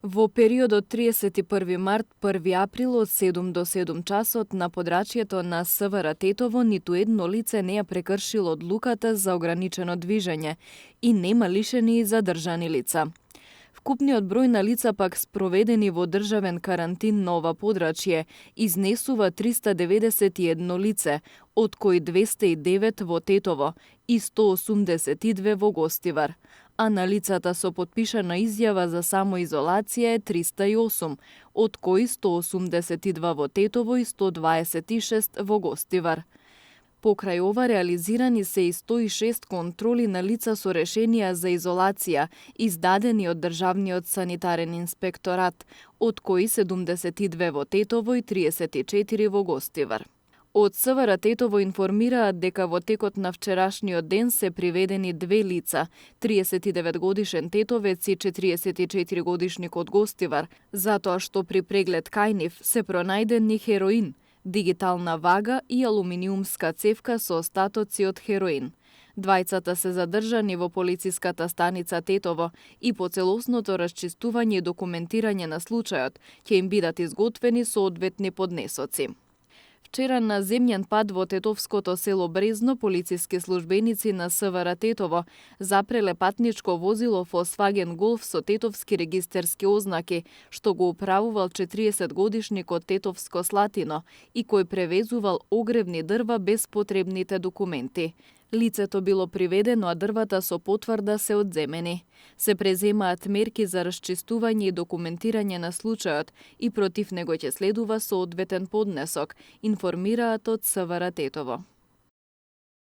Во периодот 31 март 1 април од 7 до 7 часот на подрачјето на СВР Тетово ниту едно лице не ја прекршило одлуката за ограничено движење и нема лишени и задржани лица. Вкупниот број на лица пак спроведени во државен карантин на ова подрачје изнесува 391 лице, од кои 209 во Тетово и 182 во Гостивар, а на лицата со потпишана изјава за самоизолација е 308, од кои 182 во Тетово и 126 во Гостивар. Покрај ова реализирани се и 106 контроли на лица со решенија за изолација, издадени од Државниот санитарен инспекторат, од кои 72 во Тетово и 34 во Гостивар. Од СВР Тетово информираат дека во текот на вчерашниот ден се приведени две лица, 39 годишен тетовец и 44 годишник од Гостивар, затоа што при преглед кај нив се пронајдени хероин, дигитална вага и алуминиумска цевка со остатоци од хероин. Двајцата се задржани во полициската станица Тетово и по целосното расчистување и документирање на случајот ќе им бидат изготвени соодветни поднесоци. Вчера на земјен пат во тетовското село Брезно полициски службеници на СВР Тетово запреле патничко возило Volkswagen Golf со тетовски регистерски ознаки, што го управувал 40 годишник од Тетовско Слатино и кој превезувал огревни дрва без потребните документи. Лицето било приведено, а дрвата со потврда се одземени. Се преземаат мерки за расчистување и документирање на случајот и против него ќе следува соодветен поднесок, информираат од СВР Тетово.